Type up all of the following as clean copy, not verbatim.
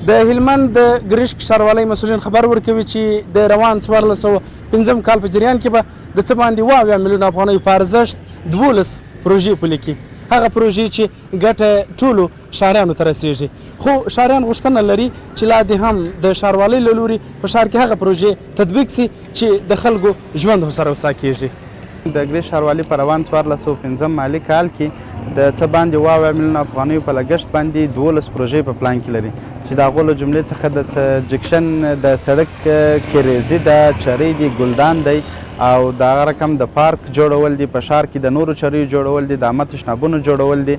د هلمند د ګرشک ښاروالۍ مسؤلین خبر ورکوي چې د روان 1405 کال په جریان کې به د څه باندې 72 میلیونه افغانیو په ارزښت 12 پروژې پلي کړي، هغه پروژې چې ګټه ټولو ښاریانو ته رسیږي. خو ښاریان غوښتنه لري چې لا دې هم د ښاروالۍ له لوري په ښار کې هغه پروژې تطبیق شي چې د خلکو ژوند ورسره هوسا کیږي. د ګريش ښاروالي په روان 1405 مالي کال کې د څه باندې 72 میلیونه افغانیو په لګښت باندې 12 پروژې په پلان کې لري چې د هغو له جملې څخه د جکشن د سړک کریزي ده، چرۍ دي، ګلدان دی او د هغه رقم د پارک جوړول دي، په ښار کې د نورو چریو جوړول دي، د عامه تشنابونو جوړول دي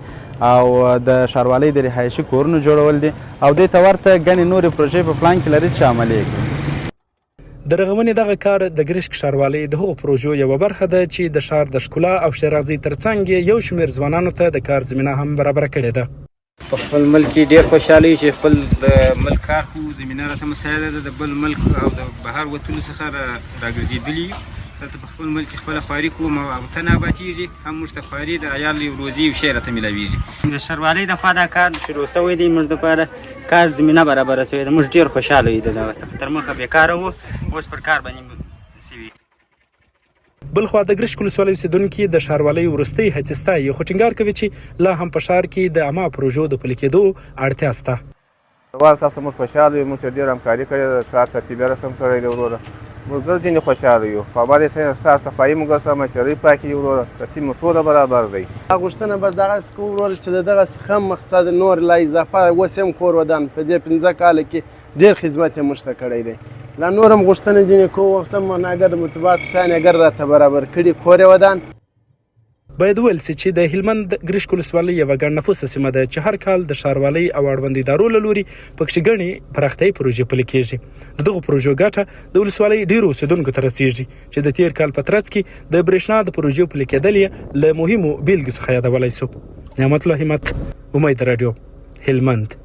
او د ښاروالۍ د رهایشي کورونو جوړول دي او دې ته ورته ګڼې نورې پروژې په پلان کې لري چې عملي یې کړي. د رغونې دغه کار د ګرشک ښاروالۍ د هغو پروژو یوه برخه ده چې د ښار د ښکلا او ښېرازۍ ترڅنګ یې یو شمېر ځوانانو ته د کار زمینه هم برابره کړې ده. په خپل ملک کې ډېر خوشحاله یو چې خپل د ملک کار کوو، زمینه راته مساعده ده، د بل ملک او د بهر وتلو څخه راګرځېدلي یو، دلته په خپل ملک کې خپله خواري کوو، وطن آبادېږي، هم موږ ته خواري د عیال یو روزي یو شی راته میلاویږي. د ښاروالۍ د خوا دا کار شروع شوی دی، موږ دپاره کار زمینه برابره شوې ده، موږ ډېر خوشحاله یو د دغه څخه، تر مخه بېکاره وو، اوس پر کار باندې شوي. بلخوا د ګرشک ولسوالۍ اوسېدونکي د ښاروالۍ وروستۍ هڅې ستایي، خو ټینګار کوي چې لا هم په ښار کې د عامه پروژو د پلي کېدو اړتیا شته. ښاروال صاحب څخه موږ خوشحاله یو، موږ ته ډېره همکاري کړې ده، د ښار ترتیب یې رسم کړی دی وروره، موږ ګرد ځینې خوشحاله یو، په ابادۍ سره د ښار صفایي موږ سمه، چرۍ پاکې دي وروره، ترتیب مو ټوله برابر دی. غوښتنه بس دغسې کوو وروره چې د دغسې ښه مقصد نور لا اضافه اوس هم کور ودان په دې 5 کاله کې ډېر خدمت یې موږ ته کړی دی، لا نور هم غوښتنه ځینې کوو، اوس هم اګر مطبوعات شیان اګر راته برابر کړي، کور یې ودان. باید وویل سي چې د هلمند ګرشک ولسوالۍ یوه ګڼ نفوسه سیمه ده چې هر کال د ښاروالۍ او اړوند ادارو له لوري پکښې ګڼې پراختیايي پروژې پلي کیږي. د دغو پروژو ګټه د ولسوالۍ ډېرو اوسېدونکو ته رسیږي چې د تېر کال په ترڅ کې د برېښنا د پروژو پلي کېدل یې له مهمو بېلګو څخه یادولای سو. نعمت الله همت، امید راډیو، هلمند.